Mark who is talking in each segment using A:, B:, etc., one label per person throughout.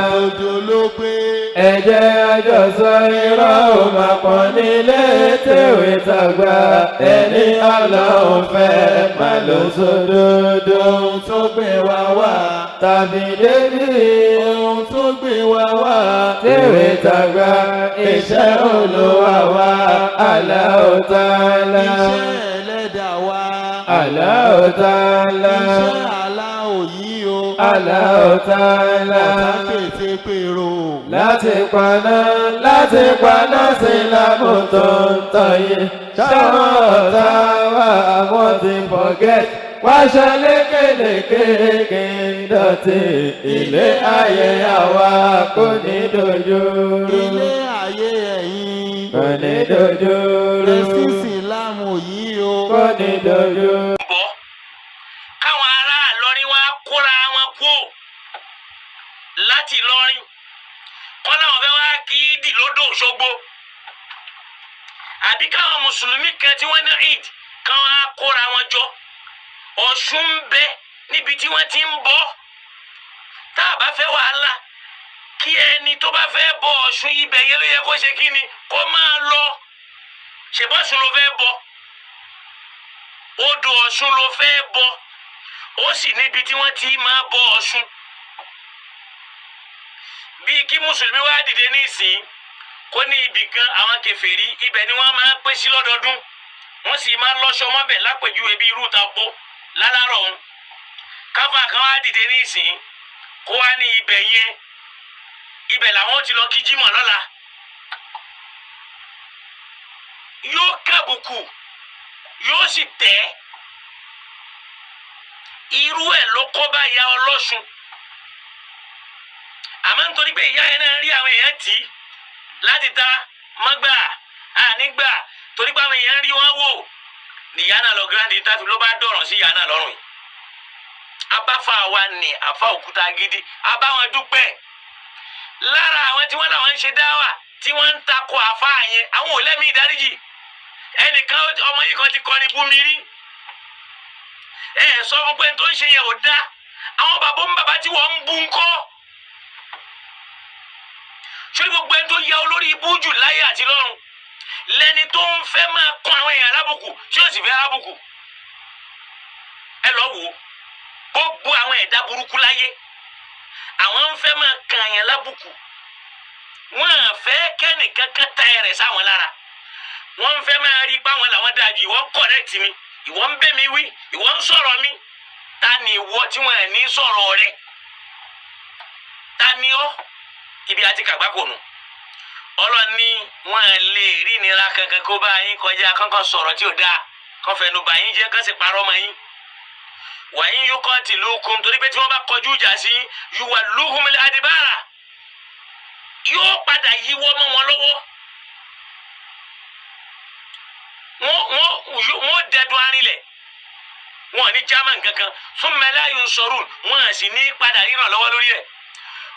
A: Òjò ló gbé.
B: Ẹ jẹ́ àjọsọ irọ́ ò máa pọ̀ nílé tèwé tàgbà, ẹni Ọlọ́run fẹ́ máa lọ sódodo.
A: Ohun tó gbé wa wá.
B: Tàbí débí.
A: Ohun tó gbé wa wá.
B: Tèwé tàgbà, iṣẹ́ Olúwa wa, Allahu Ta'ala.
A: Iṣẹ́ ẹlẹ́dàá wa.
B: Allahu Ta'ala.
A: Iṣẹ́ aláwọ̀ yìí o.
B: Allahu Ta'ala.
A: Ọ̀tá pète pèrò.
B: Láti paná sí lámù tó ń tàn yìí. Ṣáwọn ọ̀tá wa wọ́n ti forget. Wáṣọ lékelèké kí n dọ̀tí. Ilé ayé àwa kò ní dojú rú.
A: Ilé ayé ẹ̀yin.
B: Kò ní dojú rú.
A: Ẹ̀sìn Ìsìlámù yìí o.
B: Kò ní dojú rú.
C: Bọ́ káwọn ará Ìlọrin wá kóra wọn kú láti Ìlọrin kọ́ láwọn fẹ́ wá kí ìdì lódò Òṣogbo, àbí káwọn mùsùlùmí kan tí wọ́n ní Eid káwọn á kóra wọn jọ. Ọ̀ṣun ń bẹ níbi tí wọ́n ti ń bọ́. Tá a bá fẹ́ wàhálà, kí ẹni tó bá fẹ́ bọ Ọ̀ṣun, ibẹ̀ yẹn ló yẹ kó ṣe kí ni kó máa lọ. Ṣèbọ̀ṣun ló fẹ́ bọ, odò Ọ̀ṣun ló fẹ́ bọ, ó sì níbi tí wọ́n ti máa bọ Ọ̀ṣun. Bíi kí mùsùlùmí wá dìde nísìnyí kó ní ibì kan àwọn kèfèrí, ibẹ̀ ni wọ́n máa ń pín sí lọ́dọọdún, wọ́n sì máa ń lọ́ṣọ mọ́bẹ̀, lápèjúwe bíi irú ta po lálárọ̀ ọ̀hún. Káfà kan wá dìde nísìnyí kó wá ní ibẹ̀ yẹn, ibẹ̀ làwọn ti lọ kí jímọ̀ lọ́la, yóò kábùkù, yóò sì tẹ́. Irú ẹ̀ ló kọ́ bá ìyá ọlọ́ṣun. Àmọ́ nítorí pé ìyá yẹn náà rí àwọn èèyàn tì í láti ta mọ́gbà ànígbà, torí pé àwọn èèyàn rí wọn wò níyà náà lọ gírántì tàbí ló bá dọ̀rọ̀ sí ìyá náà lọ́rùn yìí. Abáfa wa ní àfa òkúta gidi, abáwọn dúpẹ́ lára àwọn tí wọ́n làwọn ń ṣe dáwà tí wọ́n ń takò àfa yẹn. Àwọn ò lẹ́mìí ìdáríjì. Ẹnìkan, ọmọ yìí kan ti kọrin bú mi rí. Ẹ sọ fún pé tó ń ṣe yẹn ò dá. Àwọn bàbá ń bàbá tí wọ́n ń bú ń kọ́ sórí gbogbo ẹni tó ya olórí ibú jù láyé àti lọ́run lẹ́ni tó ń fẹ́ máa kọ́ àwọn èèyàn lábùkù tí ó sì fẹ́ lábùkù. Ẹ lọ wò ó, gbogbo àwọn ẹ̀dá burúkú láyé, àwọn ń fẹ́ máa kan èèyàn lábùkù. Wọ́n à fẹ́ kẹ́nìkan kan ta ẹrẹ̀ sáwọn lára. Wọ́n ń fẹ́ máa rí páwọn làwọn dáa jù. Ìwọ ń correct mi, ìwọ ń bẹ́ mi wí, ìwọ ń sọ̀rọ̀ mi. Ta ni ìwọ tí wọ́n ní sọ̀rọ̀ rẹ̀? Ta ni ọ́? Ibi àti kàgbákò nù. Ọlọ́ni wọn lè rí ìnira kankan kó bá yín kọjá kankan sọ̀rọ̀ tí ò dáa, kán fẹnu bà yín jẹ́, kán sì parọ́ mọ́ yín. Wàyín yóò tìlú kun, torí pé tí wọ́n bá kọjú ìjà sí yuwà lóhùnmílẹ̀ adibára, yóò padà yíwọ́ mọ́ wọn lọ́wọ́. Wọ́n dẹdun arinlẹ̀, wọn ní german kankan fún mẹláyò sọrùn, wọn sì ní padà ríran lọ́wọ́ lórí ẹ̀.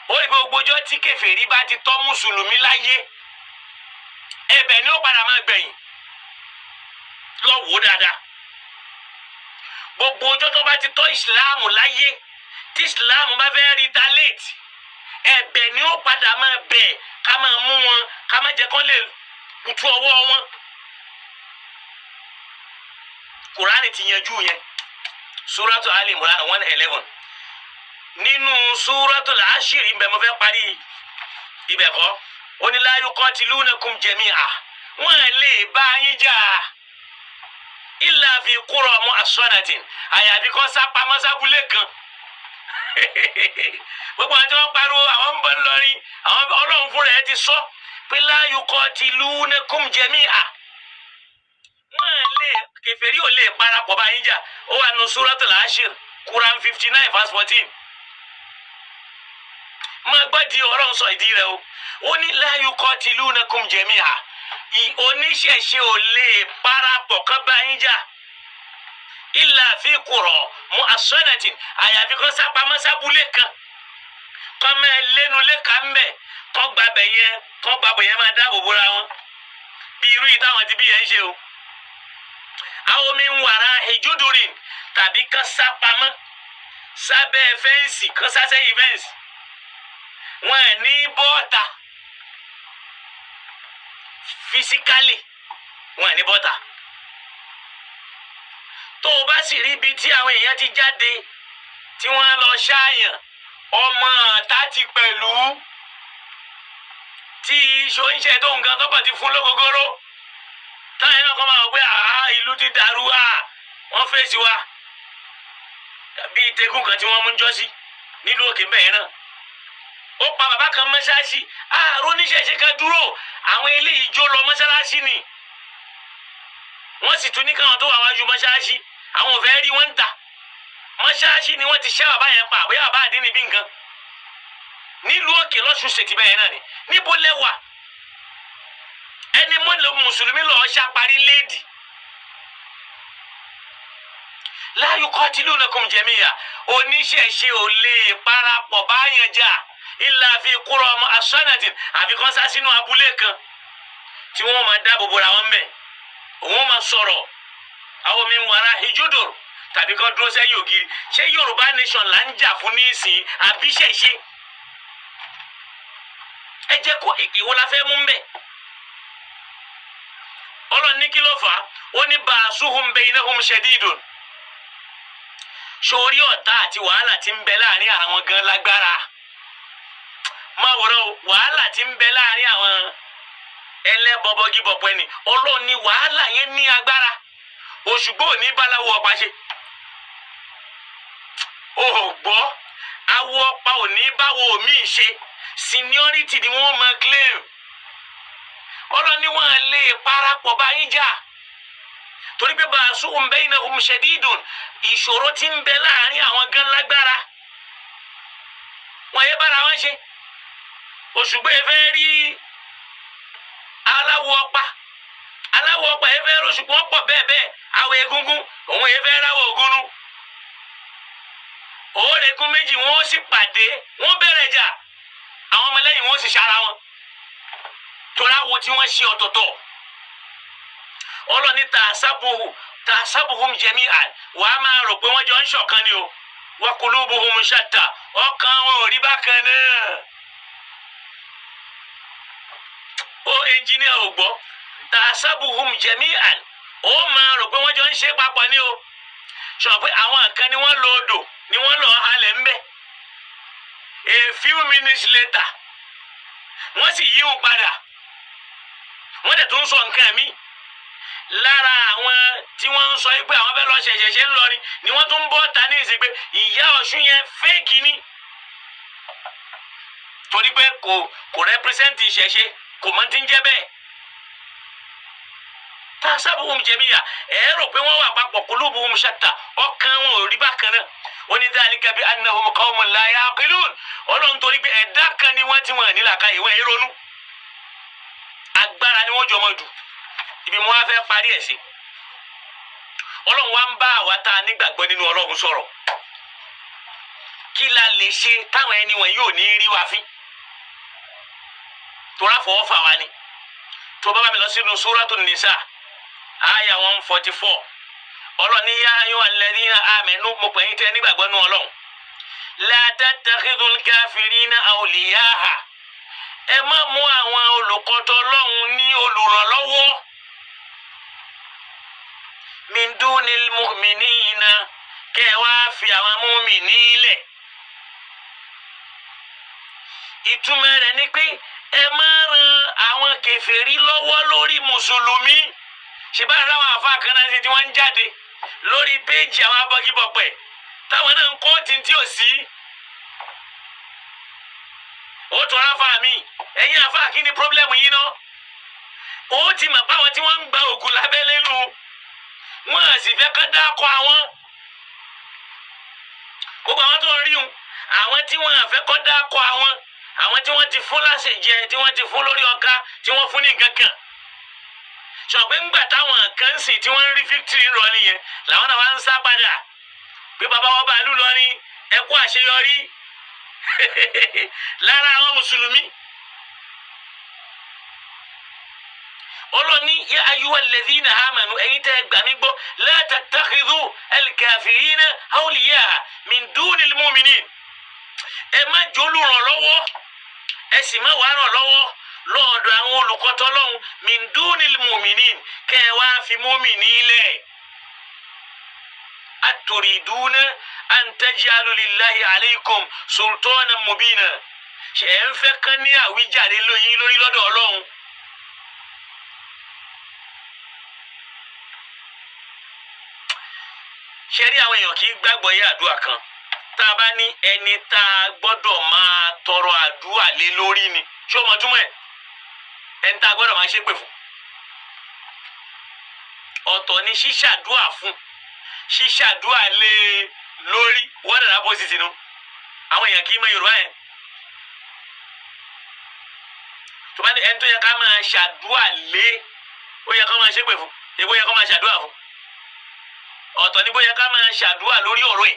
C: Ó rí pé gbogbo ọjọ́ tí kèfèrí bá ti tọ́ mùsùlùmí láyé, ẹ̀bẹ̀ ni ó padà máa gbẹ̀yìn. Lọ wò ó dáadáa, gbogbo ọjọ́ tó bá ti tọ́ ìsìláàmù láyé, tí ìsìláàmù bá fẹ́ retaliate, ẹ̀bẹ̀ ni ó padà máa bẹ̀, ká máa mú wọn, ká má jẹ́ kó lè kutu ọwọ́ wọn. Kùránì ti yanjú yẹn. Súrátù Ali Imran 111, nínú Súrátù Al-Ashiri ń bẹ. Mo fẹ́ parí ibẹ̀ kọ́. Ó ní la yuqatilunakum jami'a, wọ́n lè bá yín jà, illa fi qura mu'assanatin, àyàfi kọ́ sápamọ́ sábúlé kan. Gbogbo àwọn tí wọ́n pariwo àwọn ń bọ̀ ńlọrin, àwọn Ọlọ́run fúnra ẹ̀ ti sọ pé la yuqatilunakum jami'a, wọ́n lè, kèfèrí ò lè parapọ̀ bá yín jà. Ó wà nù Suratul Ashir, Quran 59 verse 14. Máa gbọ́ di Ọlọ́run sọ ìdí rẹ o. Ó ní la yuqatilunakum jami'a, oníṣẹ̀ṣe ò lè parapọ̀ kán bá yín jà, illa fi qura mu'assanatin, àyàfi kán sápamọ́ sábúlé kan, kán máa lẹ́nu lẹ́ka ń bẹ̀, kán gbàbẹ̀ yẹn, kán gbàbẹ̀ yẹn, máa dáàbò bóra wọn bí irú yìí táwọn ti bí yẹn ń ṣe o. Àwọn omi ń wàrà ìjúdùrìn, tàbí kán sápamọ́ sábẹ́ fence, kán sá sẹ́yìn fence. Wọn ẹ̀ ní bọ́ọ̀tà fisikálì, wọn ẹ̀ ní bọ́ọ̀tà. Tó o bá sì rí ibi tí àwọn èèyàn ti jáde tí wọ́n lọ ṣáàyàn, ọmọ àtá ti pẹ̀lú tí iṣu oúnjẹ tó nǹkan tó bá ti fún lógógóró, táyà náà kọ́ máa wọ pé àá ìlú ti dàrú à, wọ́n fèsì wa bíi tẹ́gùn kan tí wọ́n mú jọ́sí nílùú òkè bẹ́ẹ̀ náà. Ó pa bàbá kan mọ́ṣáláṣí, ààrùn oníṣẹ̀ṣe kan dúró, àwọn eléyìí jó lọ mọ́ṣáláṣí ni, wọ́n sì tún ní káwọn tó wà wájú mọ́ṣáláṣí, àwọn ò fẹ́ rí wọ́n ń ta mọ́ṣáláṣí ni wọ́n ti ṣẹ́ bàbá yẹn pa, bóyá bàbá àdín níbí nǹkan nílùú òkè lọ́sùn ṣètì bẹ́ẹ̀ náà ni. Níbo lẹ́wà ẹni mọ́lẹ̀ mùsùlùmí lọ́ọ́ ṣàparí léèdì la yuqatilunakum jami'a, oníṣẹ̀ṣe ò lè parapọ̀ báyẹn jà illa fi qura mu'assanatin, àfi kán sá sínú abúlé kan tí wọ́n máa dáàbò bora wọn bẹ̀, òun máa sọ̀rọ̀ àwọn min wara'i judur, tàbí kán dúró sẹ́yìn ògiri. Ṣé Yorùbá nation là ń jà fún nísìn àbí ṣẹ̀ṣe? Ẹ jẹ́ kó ìwọ la fẹ́ mú mbẹ́. Ọlọ́run ní kí ló fà á? Ó ní ba'suhum baynahum shadidun. Sórí ọ̀tá àti wàhálà tí ń bẹ láàrin àwọn gan lágbára. Má wòrán o, wàhálà tí ń bẹ láàrin àwọn ẹlẹ́bọbọgibọ̀pọ̀ ẹni, Ọlọ́run ní wàhálà yẹn ní agbára. Òṣùgbọ́ ò ní báláwo ọ̀pá ṣe. O ò gbọ́, awo ọ̀pá ò ní báwo míì ṣe. Seniority ni wọ́n máa claim. Ọlọ́run ní wọ́n lè parapọ̀ báyìí jà, torí pé ba'suhum baynahum shadidun, ìṣòro tí ń bẹ láàrin àwọn gan lágbára. Wọ́n yé bára wọn ṣe. Òṣùgbọ́ ẹ fẹ́ rí aláwọ̀ ọ̀pá, aláwọ̀ ọ̀pá ẹ fẹ́ rọ́ṣùgbọ́n ọ̀pọ̀ bẹ́ẹ̀ bẹ́ẹ̀, àwọ̀ egungun òun ẹ fẹ́ ráwọ̀ ògúnú. Òórègùn méjì wọn ó sì pàdé, wọn bẹ̀rẹ̀ jà, àwọn ọmọlẹ́yìn wọn ó sì ṣara wọn, torí àwọn tí wọ́n ṣe ọ̀tọ̀ọ̀tọ̀. Ọlọ́ni tàṣàbùhùm jami'an, wàá máa rò pé wọ́n jọ ń ṣọ̀kan ni o, wa qulubuhum shatta, ọkàn wọn ò rí bákan náà. Ó ẹnjìníà ò gbọ́, tàṣàbùhùm jami'an, ó máa rò pé wọ́n jọ ń ṣe papọ̀ ni o. Sọ pé àwọn kan ni wọ́n lọ odò ni wọ́n lọ halẹ̀ ń bẹ̀. A few minutes later wọ́n sì yíwọ̀n padà, wọ́n dẹ̀ tún sọ nǹkan mi. Lára àwọn tí wọ́n ń sọ pé àwọn fẹ́ lọ ṣẹ̀ṣẹ̀ṣẹ̀ ń lọ ni wọ́n tún bọ́ ta ní ìsìn pé ìyá Ọ̀ṣun yẹn fẹ́ẹ̀kì ni, torí pé kò rẹ́pírísẹ́ǹtì ìṣẹ̀ṣe, kò mọ̀ tí ń jẹ́ bẹ́ẹ̀. Tasabuhum jami'a, ẹ rò pé wọ́n wà papọ̀, qulubuhum shatta, ọkàn wọn ò rí bákan náà. Ó ní dhalika bi annahum qawmun la ya'qilun. Ọlọ́run torí pé ẹ̀dá kan ni wọ́n ti wọ̀n nílàkàyè, wọ́n ronú, agbára ni wọ́n jọ mọ́ dù. Ibi mo wá fẹ́ parí ẹ̀ sí, Ọlọ́run wa ń bá àwa tá a nígbàgbọ́ nínú Ọlọ́run sọ̀rọ̀. Kí la lè ṣe táwọn ẹni wọ̀nyí ò ní rí wa fín? Torá fọwọ́ fà wá ni. Tó bá bá mi lọ sínú Suratu Nisa aya 144, Ọlọ́run ní yá ayọ́ alladhina amanu, mo pè yín tẹ́ nígbàgbọ́ nínú Ọlọ́run, la tattakhidul kafirina awliyaha, ẹ má mú àwọn olùkọ́tọ̀ Ọlọ́run ní olùrànlọ́wọ́, min dunil mu'minina, kẹ́ ẹ wá fi àwọn mu'mini lẹ̀. Ìtumọ̀ rẹ̀ ni pé ẹ má ran àwọn kèfèrí lọ́wọ́ lórí mùsùlùmí. Ṣèbá láwọn àfa kan náà ṣe tí wọ́n ń jáde lórí péèjì àwọn abọ́gibọ̀pẹ̀ táwọn náà ń kó tìǹtì ò sí. Ó tún ráfà mi, ẹ̀yin àfa kí ni pírọ́blẹ́mù yìí ná? Ó ti mọ̀ páwọn tí wọ́n ń gba ògùn lábẹ́lé nu, wọ́n à sì fẹ́ ká dákọ̀ àwọn. Gbogbo àwọn tó ń rí un, àwọn tí wọ́n àfẹ́ kọ́ dákọ̀ àwọn, àwọn tí wọ́n ti fún láṣẹ jẹ, tí wọ́n ti fún lórí ọ̀ka, tí wọ́n fún ní nǹkan kan. Sọ pé ńgbà táwọn kan sì tí wọ́n ń rí victory ńlọrin yẹn, làwọn náà wá ń sá padà pé bàbá wọn bá lù lọrin, ẹ kú àṣeyọrí lára àwọn mùsùlùmí. Ọlọ́ni yá ayúwa alladhina amanu, ẹ̀yin tẹ́ gbà mí gbọ́, la tattakhidhu al-kafirina awliya min dunil mu'minin, ẹ má jólùrànlọ́wọ́ Ẹ sì má wàá ràn lọ́wọ́ lọ́ọ̀dọ̀ àwọn olùkọ́tọ́ lọ́hùn min dunil mu'minin kẹ́ ẹ wá fi mu'mini lẹ̀. Aturiduna an taj'alu lillahi alaykum sultanan mubina. Ṣé ẹ ń fẹ́ kán ní àwíjàre lóyún lórí lọ́dọ̀ Ọlọ́run? Ṣé rí àwọn èèyàn kì í gbàgbọ́ yé àdúrà kan tá a bá ní ẹni tá a gbọ́dọ̀ máa tọrọ àdúrà lé lórí ni, ṣé o mọ̀ túmọ̀ ẹ̀? Ẹni tá a gbọ́dọ̀ máa ṣépè fún ọ̀tọ̀ ni ṣíṣàdúà fún, ṣíṣàdúà lé lórí wọ́n dàda pósìtì nu. Àwọn èèyàn kì í mọ Yorùbá yẹn. Tó bá ní ẹni tó yẹ ká máa ṣàdúà lé, ó yẹ ká máa ṣépè fún, èbó yẹ ká máa ṣàdúà fún. Ọ̀tọ̀ ni bóyá ká máa ṣàdúà lórí ọ̀rọ̀ ẹ̀,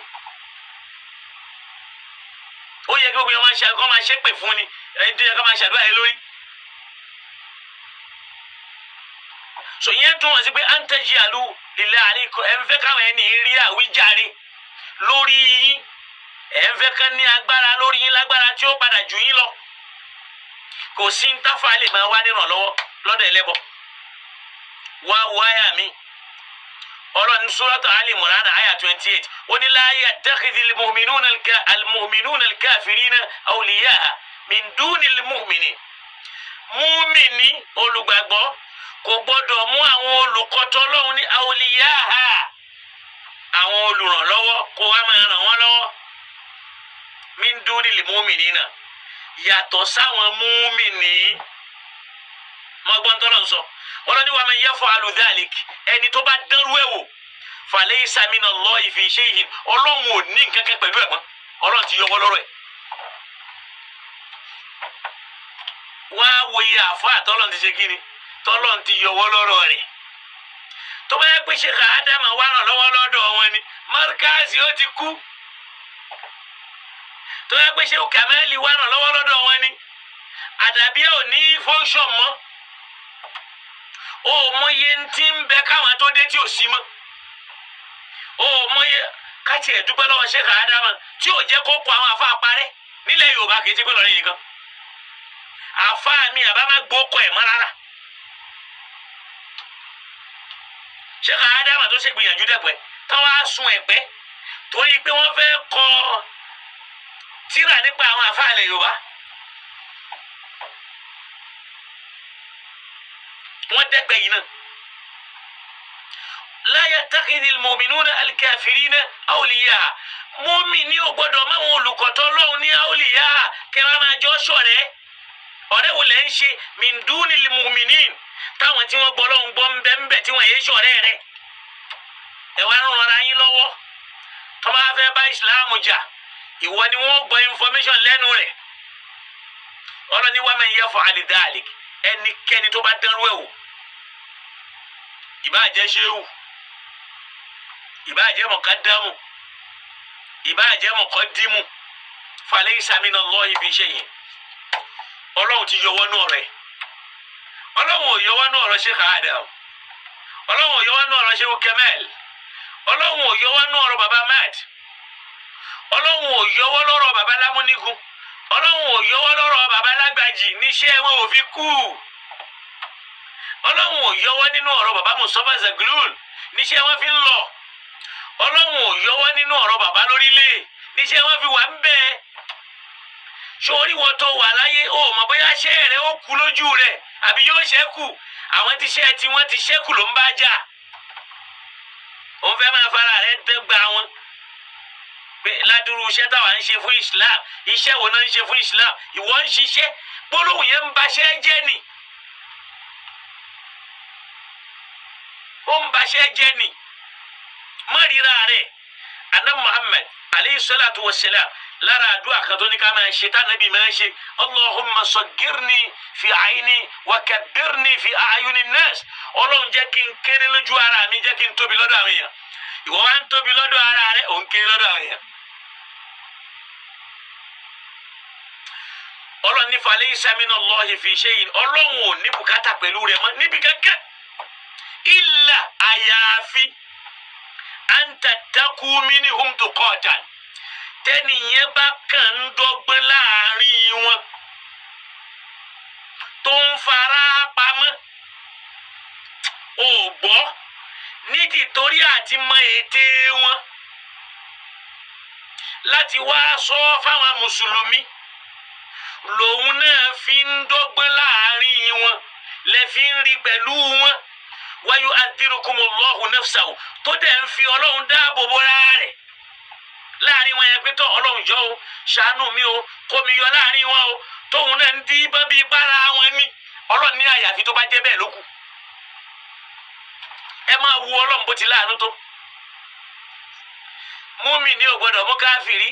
C: ó yẹ kí gbogbo yẹn kọ́ máa ṣépè fún ni, ẹni tó yẹ ká máa ṣàdúà lé lórí. So ìyẹn túmọ̀ sí pé an taj'alu lillahi alaykum, ẹ̀ ń fẹ́ káwọn ẹni rí àwíjàre lórí yín, ẹ̀ ń fẹ́ kán ní agbára lórí yín, lágbára tí ó padà jù yín lọ. Kò sí ń táfà lè máa wá nírànlọ́wọ́ lọ́dọ̀ ẹlẹ́bọ. Wá wáyà mi Ọlọ́run Suratu Ali Imran àyà 28 ó ní la yattakhidhil mu'minuna al-kafirina awliya'a min dunil mu'minin. Múmìnì olùgbàgbọ́ kò gbọ́dọ̀ mú àwọn olùkọ́tọ́ lọ́hùn ní awliya'a, àwọn olùrànlọ́wọ́, kó wá máa ràn wọ́n lọ́wọ́, min dunil mu'minina, yàtọ̀ sáwọn múmìnì. Mọ̀gbọ́n tọ́lọ̀ ń sọ ọlọ́ni wa man yaf'alu dhalik, ẹni tó bá dánrú ẹ̀ wò, falaysa minallahi fi shay'in, Ọlọ́run ò ní nǹkan kan pẹ̀lú ẹ̀ mọ́, Ọlọ́run ti yọwọ́ lọ́rọ̀ ẹ̀. Wá wo iye àfa tọ́lọ́run ti ṣe kí ni, tọ́lọ́run ti yọwọ́ lọ́rọ̀ rẹ̀. Tó bá yẹ pé Sheikh Ádámù wà ràn lọ́wọ́ lọ́dọ̀ wọn ni, Markazi ó ti kú. Tó bá yẹ pé Sheikh Kamali wà ràn lọ́wọ́ lọ́dọ̀ wọn ni, Àdàbíyà ò ní fọ́nṣọ̀n mọ́. O mọye ntí ń bẹ káwọn tó dé tí ò sí mọ́. O mọye káti ẹ̀dúpẹ́ lọ́wọ́ Sheikh Ádámù tí ò jẹ́ kó kó àwọn àfa parẹ́ nílẹ̀ Yorùbá, kì í ti pé lọ́rẹ́ yìí kan. Àfa mi àbá má gbókọ̀ ẹ̀ mọ́ rárá. Sheikh Ádámù tó ṣe gbìyànjú dẹ̀pẹ́ táwọn á sun ẹ̀pẹ́ torí pé wọ́n fẹ́ kọ tírà nípa àwọn àfa ilẹ̀ Yorùbá. Wọ́n dẹ́gbẹ́ yìí náà. La yattakhidhil mu'minuna al-kafirina awliya. Mùmínì ò gbọ́dọ̀ máwọn olùkọ́tọ́ lọ́hùn ní awliya kí wọ́n máa jọ ṣọ̀rẹ́. Ọ̀rẹ́ wo lẹ́ ń ṣe min dunil mu'minin, táwọn tí wọ́n gbọ́ lọ́hùn gbọ́ ńbẹ́ńbẹ́ tí wọ́n yé ṣọ̀rẹ́ rẹ̀. Ẹ wá ń rọra yín lọ́wọ́. Tó bá fẹ́ bá ìsìláàmù jà, ìwọ ni wọ́n gbọ́ information lẹ́nu rẹ̀. Ọlọ́ni wa man yaf'al dhalik, ẹnikẹ́ni tó bá dánrú ẹ̀ wò, ìbáà jẹ́ ṣéwù, ìbáà jẹ́ mọ̀kádámù, ìbáà jẹ́ mọ̀kọ́dímù, falaysa minallahi fi shay'in, Ọlọ́run ti yọwọ́ nú ọ̀rọ̀ ẹ̀. Ọlọ́run ò yọwọ́ nú ọ̀rọ̀ Sheikh Adam, Ọlọ́run ò yọwọ́ nú ọ̀rọ̀ Sheikh Kamal, Ọlọ́run ò yọwọ́ nú ọ̀rọ̀ baba Mad, Ọlọ́run ò yọwọ́ lọ́rọ̀ baba Lámúnígun, Ọlọ́run ò yọwọ́ lọ́rọ̀ baba Lágbàjì níṣẹ́ wọn ò fi kú. Ọlọ́run ò yọwọ́ nínú ọ̀rọ̀ baba Mustapha Zaglul níṣẹ́ wọn fi ń lọ. Ọlọ́run ò yọwọ́ nínú ọ̀rọ̀ baba lórílẹ̀ níṣẹ́ wọn fi wà ń bẹ́ẹ̀. Sórí wọn tó wà láyé ó mọ̀ bóyá ṣẹ́ rẹ̀ ó kú lójú rẹ̀ àbí yóò ṣẹ́kù. Àwọn tíṣẹ́ tí wọ́n ti ṣẹ́kù ló ń bá jà. Òun fẹ́ máa fara rẹ̀ dẹ́gba wọn pé ládùúrú iṣẹ́ táwa ń ṣe fún Islam, iṣẹ́ wo náà ń ṣe fún Islam, ìwọ ń ṣiṣẹ́ gbólóhùn yẹn ń baṣẹ́ jẹ́ ni. Ó ń baṣẹ́ jẹ́ ni. Má ríra rẹ̀. Ànábì Muhammad alayhi salatu wa salam lára àdúrà kan tó ní ká máa ṣe tánàbí máa ń ṣe, Allahumma saggirni fi ayni wa kabbirni fi a'yuni nas. Ọlọ́run jẹ́ kí n kéré lójú ara mi, jẹ́ kí n tóbi lọ́dọ̀ àwọn èèyàn. Ìwọ wá ń tóbi lọ́dọ̀ ara rẹ̀, ò ń kéré lọ́dọ̀ àwọn èèyàn. Ọlọ́run ní falaysa minallahi fi shay'in, Ọlọ́run ò ní bùkátà pẹ̀lú rẹ̀ mọ́ níbi kankan, illa àyàfi an tattaqu minhum tuqatan, tẹ́nìyẹn bá kàn ń dọ́gbọ́n láàrin wọn. fara pamọ́ ò gbọ́ ní tìtorí àti mọ ète wọn láti wá sọ fáwọn mùsùlùmí lòun náà fi ń dọ́gbọ́n láàrin wọn lẹ fi ń rí pẹ̀lú wọn wáyú adírùkùmùlọ́hùn nafsahu tó dẹ̀ ń fi ọlọ́run dáàbò bóra rẹ̀ láàrin wọn yẹn pé tọ́ ọlọ́run jọ o ṣàánú mi o kó mi yọ láàrin wọn o tóun náà ń dí bá bí bára wọn ní ọlọ́run ní àyàfi tó bá jẹ́ bẹ́ẹ̀ ló kù. Ẹ máa wu ọlọ́run bó ti láàánú tó. Múmi ní ò gbọ́dọ̀ mú káfíìrì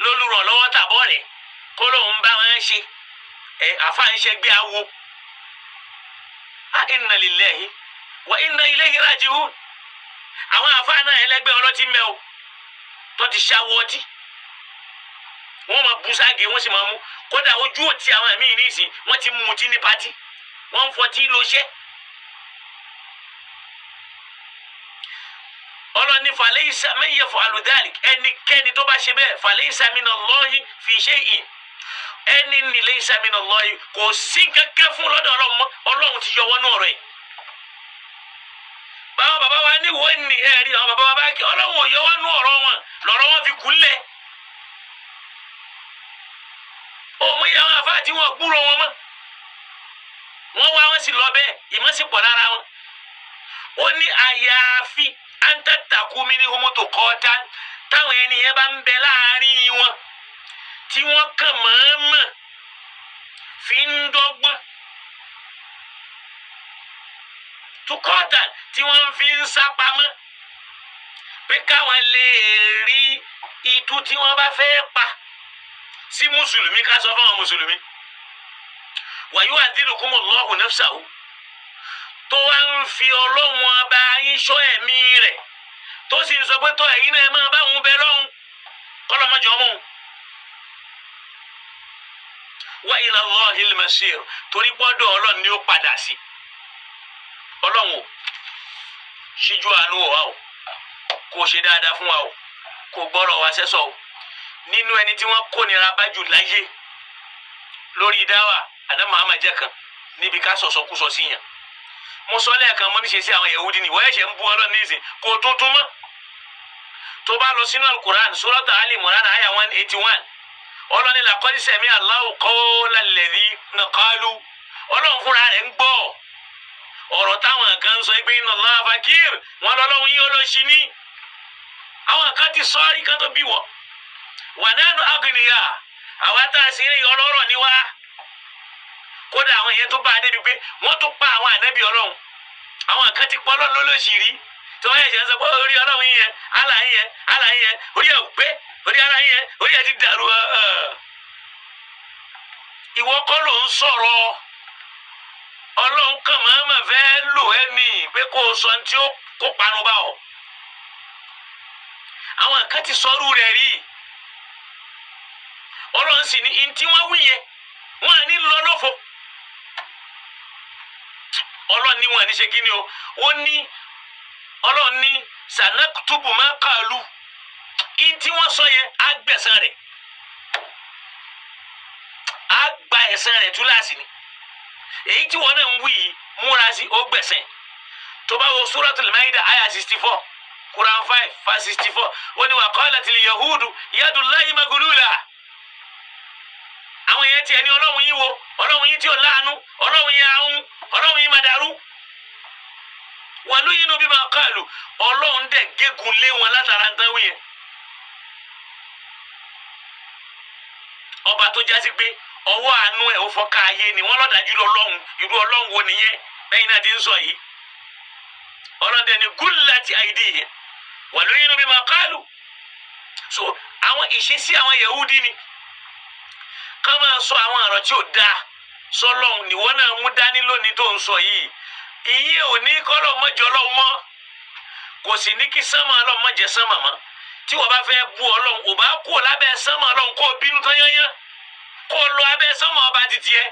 C: lólùrànlọ́wọ́ tàbọ̀ rẹ̀ kó lóun bá wọn ṣe ẹ àfa ń ṣẹgbẹ́ awo. A inna lillahi wa inna ilayhi raji'un. Àwọn àfa náà ẹlẹgbẹ́ ọlọ́tí mẹ́ o tó ti ṣàwọ ọtí wọ́n máa bu ságé wọ́n sì máa mú kódà ojú òtí àwọn ẹ̀mí ní ìsìn wọ́n ti mutí ní patí wọ́n ń fọtí lọ́ṣẹ́. Ọlọ́ni falaysa man yaf'alu dhalik ẹnikẹ́ni tó bá ṣe bẹ́ẹ̀ falaysa minallahi fi shay'in ẹni ní laysa minallahi kò sí kankan fún lọ́dọ̀ ọlọ́run ti yọ wọnú ọ̀rọ̀ yìí. Báwọn bàbá wa ní wọ́n ní ẹ̀rí àwọn bàbá wa bá kí ọlọ́run ò yọ wọnú ọ̀rọ̀ wọn lọ́rọ̀ wọn fi kúnlẹ̀. Òmù yìí àwọn àfáà tí wọn gbúrò wọn mọ́ wọ́n wá wọn sì lọ bẹ́ẹ̀ ìmọ̀ sì pọ̀ lára wọn. Ó ní àyàfi antatakumi ní homoto kọ́ta táwọn ẹni yẹn bá ń bẹ láàrin wọn tí wọ́n kàn mọ̀ọ́mọ̀ fi ń dọ́gbọ́n tukọ́ta tí wọ́n fi ń sá pamọ́ pé káwọn lè rí itú tí wọ́n bá fẹ́ pa sí mùsùlùmí ká sọ fáwọn mùsùlùmí. Wàyú àdínlùkúmọ̀lọ́hùn nafsahu tó wá ń fi ọlọ́run ọba yín ṣọ́ ẹ̀mí rẹ̀ tó sì ń sọ pé tó ẹ̀yin náà máa bá òun bẹ lọ́hùn kọ́lọ́mọjọ́ mọ́ òun. Wa ila Allahil masir torí gbọ́dọ̀ ọlọ́run ni ó padà sí. Ọlọ́run o ṣíjú àánú wò wá o kò ṣe dáadáa fún wa o kò gbọ́rọ̀ wa sẹ́sọ̀ o. Nínú ẹni tí wọ́n kónira bá jù láyé lórí dáwà àná Muhammad jẹ́ kan níbi ká sọ̀sọ̀kúsọ sí yàn. Mo sọ lẹ́ẹ̀kan mo ní ṣe sí àwọn Yahudi ni wọ́n ẹ̀ṣẹ̀ ń bú ọlọ́run ní ìsìn kò tuntun mọ́. Tó bá lọ sínú alukur'an surata Ali Imran aya 181 ọlọ́ni laqad sami'a Allahu qawla alladhina qalu ọlọ́run fúnra rẹ̀ ń gbọ́ ọ̀rọ̀ táwọn kan sọ pé inna Allaha fakir wọn lọ́lọ́run yín olóṣì ní. Àwọn kan ti sọ ọ́ rí kan tó bí wọ́ wa nahnu aghniya àwa tá a sì rí ọlọ́rọ̀ ni wá. Kódà àwọn yẹn tó bá a débi pé wọ́n tó pa àwọn ànábì ọlọ́run àwọn kan ti pọ́ ọlọ́run lólóṣì rí tí wọ́n yẹn ṣe ń sọ pé orí ọlọ́run yẹn àlà yẹn àlà yẹn orí ẹ̀ pé orí ara yẹn orí ẹ̀ ti dàrú. Ìwọ kọ́ ló ń sọ̀rọ̀ ọlọ́run kan máa ma fẹ́ lò ẹ́ ní pé kó o sọ ní tí ó kó parun bá ọ. Àwọn kan ti sọrú rẹ̀ rí ọlọ́run sì ní ntí wọ́n wí yẹn wọ́n à ní lọ lọ́fọ. Ọlọ́run ní wọn à ní ṣe kí ni o ó ní ọlọ́run ní sànàkùtùbù máa kàlù ntí wọ́n sọ yẹn á gbẹ̀san rẹ̀ á gba ẹ̀san rẹ̀ túláàsì ni. Èyí tí wọn náà ń wí yìí múra sí ó gbẹ̀san. Tó bá wo Suratul Maida àyà 64 Quran 5 verse 64 ó ní wa qalatil yahudu yadullahi maglula. Àwọn yẹn tiẹ̀ ní ọlọ́run yín wo ọlọ́run yín tí ò láàánú ọlọ́run yín ahun ọlọ́run yín màdàrú wàlúyìnú bima qalu ọlọ́run dẹ̀ gégùn lé wọn látara ń tán wí yẹn. Ọba tó jásí pé ọwọ́ àánú ẹ̀ ó fọ́ká ayé ni wọ́n lọ́dájú lọ́lọ́run irú ọlọ́run wo nìyẹn lẹ́yìn náà ti ń sọ yìí. Ọlọ́dẹ ni gúláàtì àìdí yẹn wàlúyìnú bima qalu. So àwọn ìṣesí àwọn Yahudi ni ká máa sọ àwọn ọ̀rọ̀ tí ò dáa sọlọ́hún níwọ náà mú dání lónìí tó ń sọ yìí. Ìyẹn ò ní kọ́lọ̀ mọ́jọ ọlọ́run mọ́ kò sì ní kí sánmà ọlọ́run mọ́jẹ sánmà mọ́. Tí wọ́n bá fẹ́ bú ọlọ́run ò bá kú lábẹ́ sánmà ọlọ́run kó o bínú tán yányán kó o lọ abẹ́ sánmà ọba títí ẹ.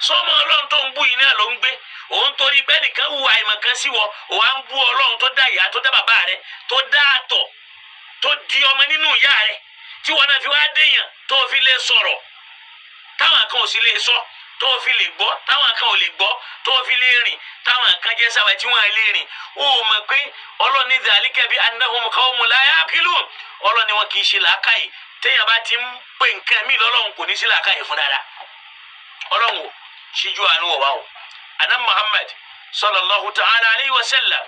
C: Sánmà ọlọ́run tó ń bú yìí náà ló ń gbé òun torí pé nìkan hu àìmọ̀ kan sí wọ òun á ń bú ọlọ́run tó dá ìyá tó dá bàbá rẹ tó dá àtọ̀ tó di ọmọ nínú ìyá rẹ tí wọn náà fi wá déyàn tó fi lè sọ̀rọ̀ táwọn kan ò sì lè sọ. Tó o fi lè gbọ́ táwọn kan ò lè gbọ́, tó o fi lè rìn táwọn kan jẹ́ sáwẹ̀ tí wọ́n lè rìn. Ó mọ̀ pé ọlọ́ni dhalika bi annahum qawmun la yaqilun. Ọlọ́ni wọn kì í ṣe làákàyè. Téèyàn bá ti ń pè nǹkan mí lọ́lọ́run, kò ní sí làákàyè fún dáadáa. Ọlọ́run ò ṣíjú àánú wọ̀ wá o. Àná Muhammad sallallahu ta'ala alayhi wa sallam,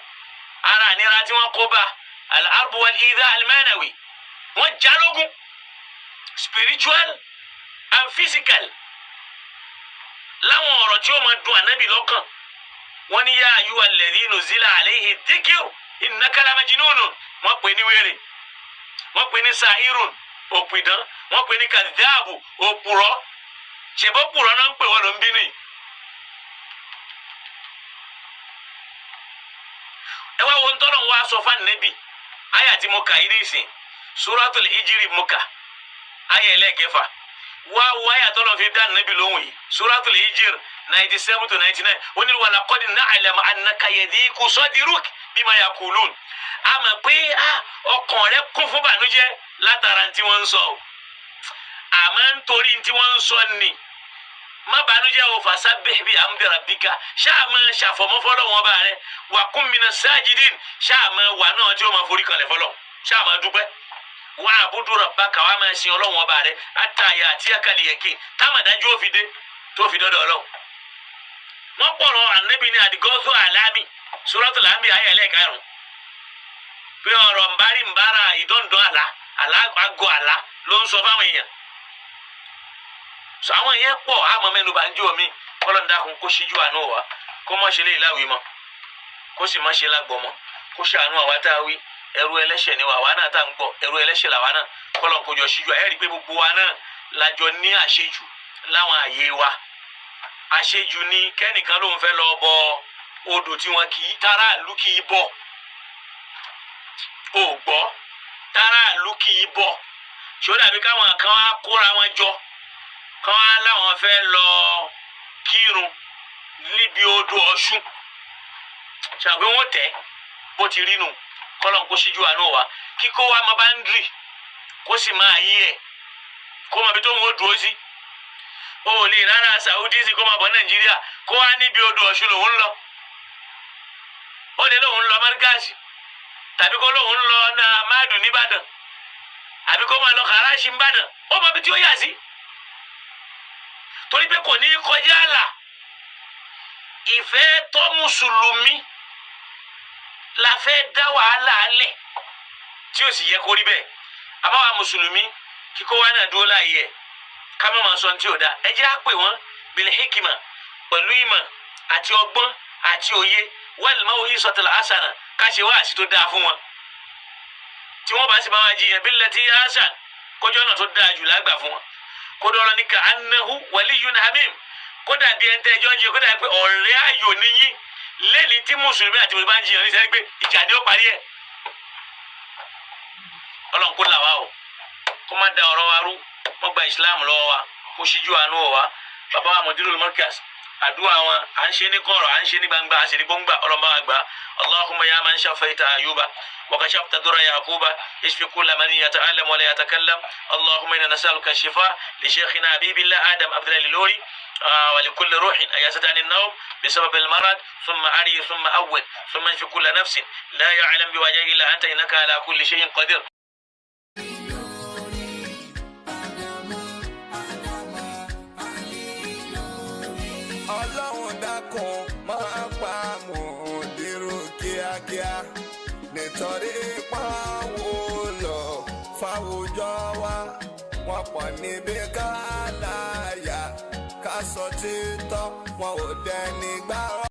C: ara ànira tí wọ́n kó bá al-arbu wal-idha al-manawi, wọ́n jalógun spiritual and physical láwọn ọ̀rọ̀ tí ó máa dùn ànábì lọ́kàn. Wọ́n ní yá ayú alladhi nuzila alayhi dhikru innaka lamajnun. Wọ́n pè ní wèrè, wọ́n pè ní sahirun, òpìdán, wọ́n pè ní kadhabu, òpùrọ́. Ṣèbó pùrọ́ náà ń pè wọ́n ló ń bínú yìí. Ẹ wá wo ntọ́nà wa sọ fún ànábì, àyà tí mo kà yìí nísìn, suratul hijri mo kà, àyà ẹlẹ́ẹ̀kẹfà. Wá wo àyà tọ́lọ̀ fi dá ànábì lóhùn yìí, suratul hijri 97 to 99. Ó ní wa laqad na'lamu annaka yadhiqu sadruk bima yaqulun. A mọ̀ pé ọkàn rẹ kún fún bànújẹ́ látara tí wọ́n ń sọ o, àmọ́ nítorí tí wọ́n ń sọ ni má bànújẹ́ o. Fasabbih bihamdi rabbika, ṣáà máa ṣàfọ̀mọ́ fọ́lọ́run ọba rẹ. Wa kun mina sajidin, ṣáà máa wà náà tí ó máa forí kanlẹ̀ fọ́lọ́run, ṣáà máa dúpẹ́. Wà abudu rabbaka, wà máa sin Ọlọ́run ọba rẹ hatta ya'tiyakal yaqin, támàdájú ó fi dé tó fi dọ́dọ̀ Ọlọ́run. Wọ́n pọ̀rọ̀ ànábì ní àdìgọ́sọ àlámì, suratul anbiya ayé ẹlẹ́ẹ̀karùn-ún, pé ọ̀rọ̀ nbárí nbára ìdọ́ndọ́n àlá àlá àgọ́ àlá ló ń sọ fáwọn èèyàn. Sọ àwọn yẹn pọ̀, àmọ́ mẹ́nu bá ń jó mi. Kọ́lọ́n dákun kó ṣíjú àánú wa, kó má ṣe léyìí láwìí mọ́, kó sì má ṣe lágbọ́ mọ́, kó ṣàánú àwa tá a wí. Ẹrú ẹlẹ́ṣẹ̀ ni àwa náà tá à ń gbọ́, ẹrú ẹlẹ́ṣẹ̀ làwa náà. Kọ́lọ́n kó jọ ṣíjú. Ẹ rí i pé gbogbo wa náà lájọ ní àṣejù láwọn àyè wa. Àṣejù ni kẹ́nìkan ló ń fẹ́ lọ bọ odò tí wọn kì í tara ìlú kì í bọ̀. Ò gbọ́, tara ìlú kì í bọ̀. Ṣó dàbí káwọn kan wá kóra wọn jọ, kán wá láwọn fẹ́ lọ kírun níbi odò Ọ̀ṣun, ṣàpé wọ́n tẹ̀ bó ti rí nu. Kọ́lọ́n kó ṣíjú àánú wa, kíkó wa máa bá ń dìrì, kó sì máa yí ẹ̀, kó máa bí tó ń wọ́n dúró sí. O ò lè rárá Saudi sí kó máa bọ̀ Nàìjíríà kó wá níbi odò Ọ̀ṣun lòún lọ. Ó lè lòún lọ Márkàsì, tàbí kó lòún lọ náà Máàdù nìbàdàn, àbí kó máa lọ Kàráṣì nìbàdàn. Ó mọ ibi tí ó yà sí, torí pé kò ní í kọjá àlà. Ìfẹ́ tọ́ mùsùlùmí la fẹ́ dá wàhálà alẹ̀ tí ó sì yẹ kó rí bẹ́ẹ̀. Àbáwá mùsùlùmí kíkó wa náà dúró láàyè ẹ̀, ká má máa sọ ní tí ò dáa. Ẹ jẹ́ á pè wọ́n bil hikima, pẹ̀lú ìmọ̀ àti ọgbọ́n àti òye, wal maw'izatil hasana, ká ṣe wáàsí tó dáa fún wọn. Tí wọ́n bá sì bá wọn jiyàn, billati hasan, kójú ọ̀nà tó dáa jù lágbà fún wọn. Kó dọ́rọ̀ ní ka annahu waliyyun hamim, kó dàbí ẹni tẹ́ ẹjọ́ ń jiyàn, kó dàbí pé ọ̀rẹ́ ayò níyìn. Lẹ́ni tí mùsùlùmí àti mùsùlùmí bá ń jiyàn ní sẹ́ni pé ìjà ni ó parí ẹ̀. Ọlọ́run kó là wá o, kó má da ọ̀rọ̀ wa rú, wọ́n gba ìsìláàmù lọ́wọ́ wa, kó ṣíjú àánú wa. Bàbá wa Mudirul Markaz, àdúrà wọn à ń ṣe ní kọ̀rọ̀, à ń ṣe ní gbangba, à ń ṣe ní gbóngbà. Ọlọ́mọba àgbà, Allahumma ya man shafaita Ayuba wa kashafta durra Yaquba, ishfi kulla man yata'allam wa la yatakallam. Allahumma inna nas'aluka shifa li shaykhina habibillah Adam Abdullahi Lori wa li kulli ruhin ayasat an an-nawm bisabab al-marad, thumma ari thumma awwil thumma ishfi kulla nafsin la ya'lam biwajhihi illa anta innaka ala kulli shay'in qadir.
D: Ọlọ́run dákun máa pa mòdìrú kíákíá, nítorí pàwọ́ lọ fáwùjọ wa, wọ́n pọ̀ níbi ká láyà ká sọ títọ́, wọn ò dẹni gbárọ́.